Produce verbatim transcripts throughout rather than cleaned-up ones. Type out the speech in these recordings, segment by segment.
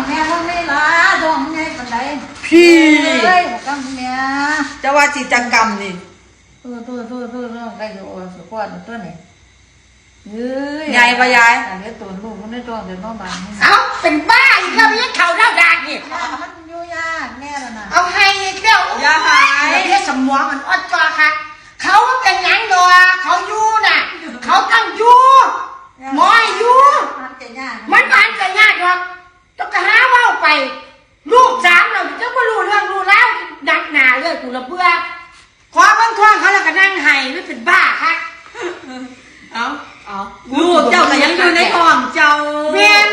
แม่ว่าไม่ละดองไงปานใด พี่ เอ้ยกำเมีย จะว่าจิตรกรรมนี่ เออตัวตัวตัวตัวได้อยู่โอ้สุดยอดตัวนี้เอ้ย ยายว่ายาย อันนี้ตัวลูกมันได้ตัวเดี๋ยวน้องบางนี่ เอาเป็นบ้าอีกแล้ว ไม่ใช่เขาเล่าดากนี่ ย่ามันอยู่ย่าแม่แล้วนะ เอาให้อีกแล้ว อย่าหาย เดี๋ยวสมองมันอดจอค่ะ เขาเป็นหยังดอกเขาอยู่น่ะ เขาต้องอยู่ หมอให้อยู่ มันจะยาก มันผ่านจะยากดอก ต้องกะหาเว้าไป ลูกสามเราจะบ่รู้เรื่องรู้ราวหนักหนาเลย กูละเบื่อ ขอเบิ่งท้องเขาแล้วก็นั่งไห้ไม่เป็นบ้าค่ะ เอา เอา ลูกเจ้าก็ยังอยู่ในท้องเจ้า แม่น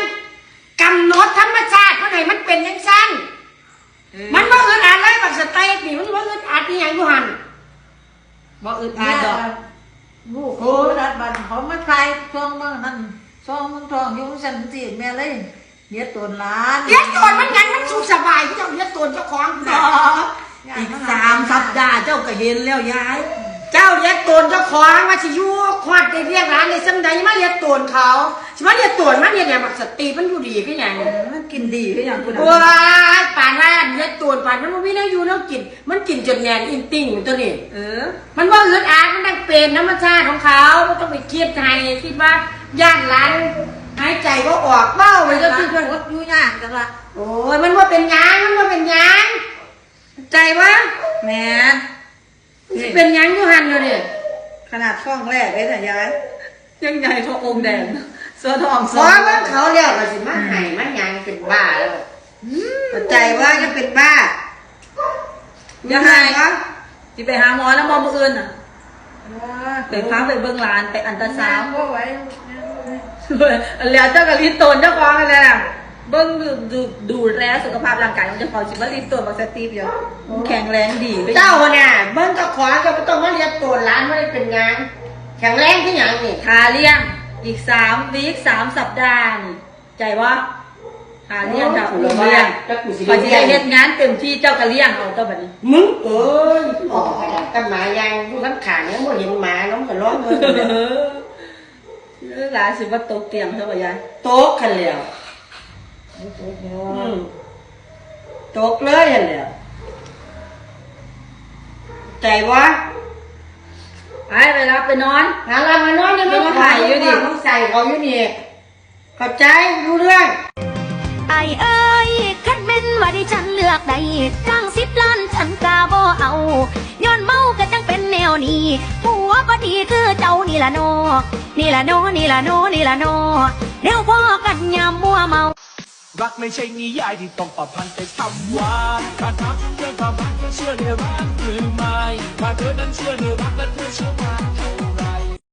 กำหนดธรรมชาติมันให้มันเป็นจังซั่น เออ มันบ่อึดอัดเลย บักสเต็กนี่มันบ่อึดอัดอีหยังอยู่หั่น บ่อึดอัดดอก ลูกโอ้ยรัดบันเขามาทายช่วงเมืองนั่น ช่วงเมืองทองอยู่จังซั่นสิแม่เลย เฮ็ดตนหลาน เฮ็ดตนมันหยัง มันสุขสบาย เจ้าเฮ็ดตนเจ้าของ อีกสามสัปดาห์เจ้าก็เห็นแล้วยาย เจ้าเฮ็ดตนเจ้าของ ว่าสิอยู่ฮอดได้เลี้ยงหลานได้ส่ำใด มาเฮ็ดตนเขา สิมาเฮ็ดตนมันเฮ็ดหยัง บักสติมันอยู่ดีคือหยัง เออมันกินดีคือหยังพุ้นน่ะ โอ้ย ปานว่าเฮ็ดตน ปานมันบ่มีแนวอยู่แนวกิน มันกินจนแน่นอินติ่งอยู่ตัวนี้ เออ มันบ่อึดอัด มันต้องเป็นธรรมชาติของเขา บ่ต้องไปคิดให้ คิดว่าย่านหลานหายใจบ่ออก เว้าไปก็คือเพิ่น อดอยู่ยากจังละ โอ้ย มันบ่เป็นหยัง มันบ่เป็นหยัง ใจวะ แหม มันสิเป็นหยังอยู่หั่นอยู่นี่ ขนาดท้องแรกเลยนะยาย ยังใหญ่เท่าองค์แดง เสื้อทอง ขอเบิ่งเขาแล้วก็สิมาให้มาหยังเป็นบ้าแล้ว เข้าใจว่ายังเป็นบ้า อย่าให้ สิไปหาหมอแล้วบ่มื้ออื่นน่ะ เออ ไปพาไปเบิ่งหลาน ไปอันตราซาวด์ บ่ไหว แล้วเจ้าก็รีดตนเจ้าของนั่นแหละ เบิ่งดู ดู ดูแลสุขภาพร่างกายของเจ้าของ สิมารีดตนบักสตีฟอยู่ มันแข็งแรงดี เจ้าน่ะ เบิ่งเจ้าของ เจ้าบ่ต้องมาเรียกตนหลาน บ่ได้เป็นหยัง แข็งแรงคือหยังนี่ ถ้าเลี้ยง อีกสามวีค สามสัปดาห์นี่ ใจวะ หาเลี้ยง โอ้ย ดาว กูละ เลี้ยง ว่า แล้วกูสิ ข้อยสิได้ เลี้ยง เฮ็ดงานเต็มที่ เจ้าก็เลี้ยงเอาตัวบัดนี้ มึงเอ้ย ออกไปแล้ว แต่หมายังอยู่ข้างๆ ยังบ่เห็นหมา น้องก็ร้องเลย เออ หลานสิบ่ตกเตียงเท่าบ่ยาย ตกคันแล้ว อืม ตกเลยหั่นแหละ ใจวะ ไป ไปรับไปนอน หาลางมานอนใน ไม่ถ่ายอยู่ดิ มันใส่เขาอยู่นี่ เข้าใจ รู้เรื่อง ไอ้เอ้ย คันแม่นว่าดิฉันเลือกได้ ตั้งสิบล้านฉันกะบ่เอา ย้อนเมาก็จังเป็นแนวนี้ ผัวบ่ดีคือเจ้านี่ล่ะน้อ นี่ล่ะน้อ นี่ล่ะน้อ นี่ล่ะน้อ แนวพอกันยามมัวเมา รักไม่ใช่นิยายที่ต้องประพันธ์แต่คำว่า ถ้าถามถึงเรื่องความรักเธอเชื่อในรักหรือไม่ ถ้าเธอนั้นเชื่อในรักและ